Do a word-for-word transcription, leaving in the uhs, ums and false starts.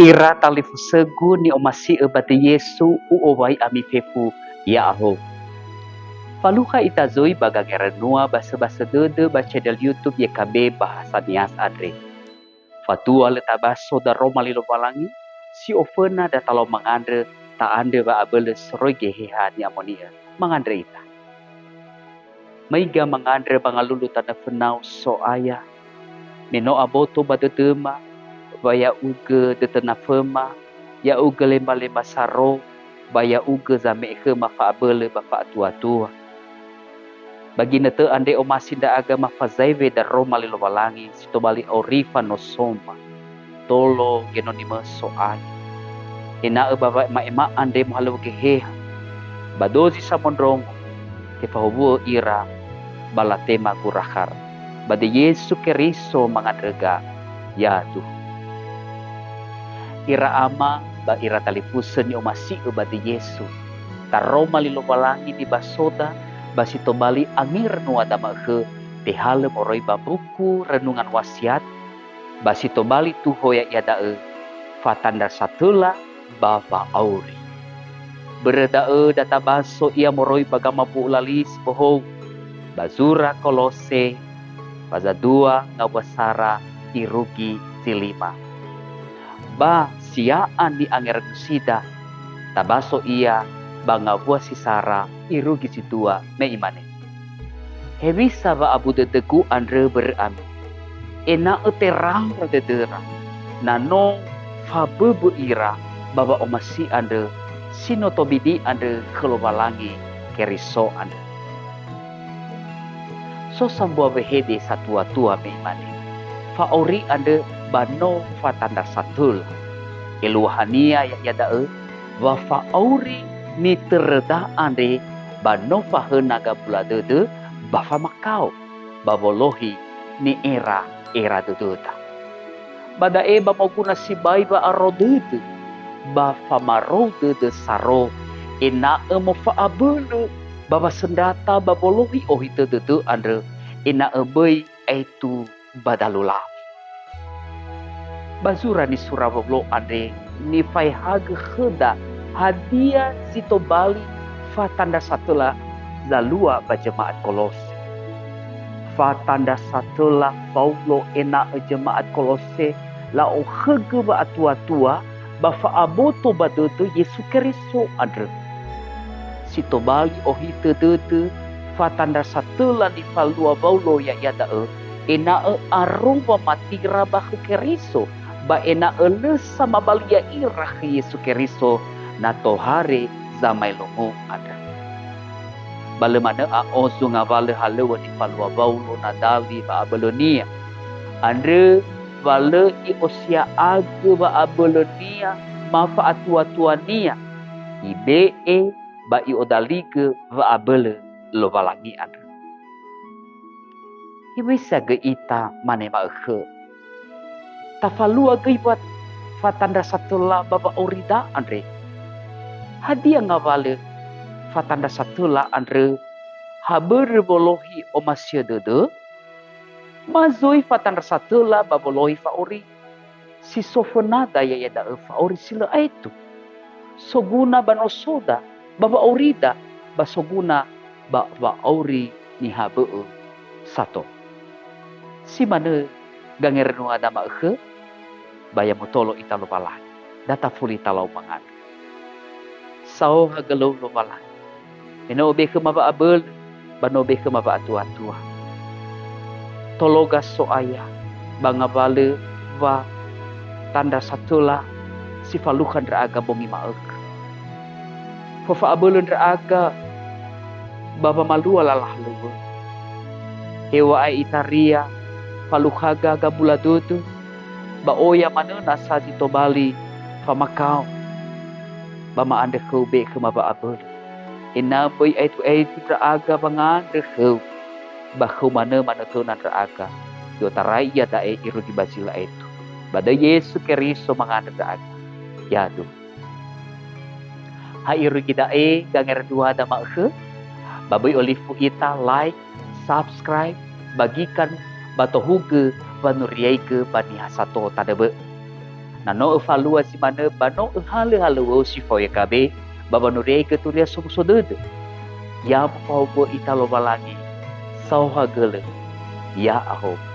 Ira talifusögu ni'omasi'ö ba döi Yesu, u'owai ami fefu, ya'ahowu. Falukha ita zui ba gangeranua basöbasö dödö ba channel YouTube Y K B Bahasa Nias andre. Fatua lö tabaso daroma li Lowalangi, si oföna datalau mangandrö, ta'andrö wa'abölö soroi Geheha Ni'amoni'ö. Mangandrö ita. Maiga mangandrö ba ngalulu tanö fönau, So'aya, me no aboto ba dödöma, wa ya'ugö dödö naföma, ya'ugö lemba-lemba saro, ba ya'ugö zame'e khöma fa'abölö ba fa'atuatua. Ba ginötö andre omasi ndra'aga mafazaewe daroma li Lowalangi si tobali auri fanosoma. Tolo genonimö, So'aya, ena'ö ba wa'ema'ema andre mohalöŵö Geheha, ba dozi samondrongo, tefahowu'ö ira ba latema gurakhara. Ba döi Yesu Keriso mangandröga, yaduhu. Ira ama ba ira talifusö ni'omasi'ö ba döi Yesu, taroma li Lowalangi nibasoda ba si tobali angeranua dama'ökhö, tehalö moroi ba mbuku Renungan Wasiat, ba si tobali tuho ya'ia da'ö, fatandra satöla ba wa'auri. Börö da'ö da tabaso ia moroi ba gamabu'ula li si bohou, ba zura Kolose, faza dua ngawua sara irugi zi lima. Ba sia'a ni'angeragusida, tabaso ia ba ngawua si sara irugi zi dua me imane, Hewisa wa'abu dödögu andrö börö ami, ena'ö terara dödöra, na no faböbö ira ba wa'omasi andrö si no tobini andrö khö Lowalangi Keriso andrö. So sambua wehede satuatua me imane, fa'auri andrö ba no fatandra satöla. Eluahania ya'ia da'ö, wa fa'auri nitöröda andre ba no fahöna gabula dödö ba famakao ba wolohi ni'era'era dödöda. Ba da'e ba moguna sibai wa'aro dödö, ba famarou dödö saro, ena'ö mofa'abölö ba wasöndrata ba wolohi ohitö dödö andrö, ena'ö böi aetu ba dalu lafu. Ba zura nisura Waulo andre nifaehagö khöda hadia zi tobali fatandra satöla zalua ba jema'at Kolose. Fatandra satöla Waulo ena'ö jema'at Kolose la'okhögö wa'atuatua ba fa'aboto ba dödö Yesu Keriso andrö. Si tobali ohitö dödö, fatandra satöla nifalua Waulo ya'ia da'ö, ena'ö aro wamatira ba khö Keriso, ba ena'ö lö samabalia ira khö Yesu Keriso, na tohare zamaelungu andrö. Ba lö manö a'ozo ngawalö halöŵö nifalua Waulo na daŵi wa'abölönia. Andrö wa lö i'osia'agö wa'abölönia ma fa'atuatuania, ibe'e ba i'odaligö wa'abölö Lowalangi andrö. Hewisa göi ita mane ma'ökhö. Tafalua göi wa fatandra satöla ba wa'aurida andre. Hadia ngawalö fatandra satöla andrö ha börö wolohi omasi'ö dödö? Ma zöi fatandra satöla ba wolohi fa'auri. Si so fönada ya'ia da'ö fa'auri si lö aetu. Soguna ba nosoda, ba wa'aurida, ba soguna ba wa'auri niha bö'ö sato. Si manö gangeranua dama'ökhö, ba ya motolo ita Lowalangi, da tafuli talau mangandrö. Saohagölou Lowalangi, me no obe khöma wa'abölö, ba no obe khöma wa'atuatua. Tologa So'aya, ba ngawalö wa tandra satöla si falukha ndra'aga bongi ma'ökhö. Fofa'abölö ndra'aga ba wamalua lala halöŵö. Heŵa'ae itaria falukhaga gabula dödö, ba oya manö nasa zi tobali famakao, ba ma'andrö khöu be'e khöma wa'abölö. Ena'ö böi aetu-aetu ndra'aga wangandrö khöu, ba khöu manö manötöna ndra'aga, i'otarai iada'e irugi ba zi lö aetu. Ba döi Yesu Keriso mangandrö ndra'aga. Yaduhu. Ha irugi da'e gangeranua dama'ökhö, ba böi olifu ita like, subscribe, bagikan, ba tohugö wanuriaigö ba niha sato tanö bö'ö. Na no öfalua zi manö ba no öhalö halöŵöu si fao Yakabe, ba wanuriaigö turia somuso dödö. Ya mofahaogö ita Lowalangi, saohagölö, ya'ahowu.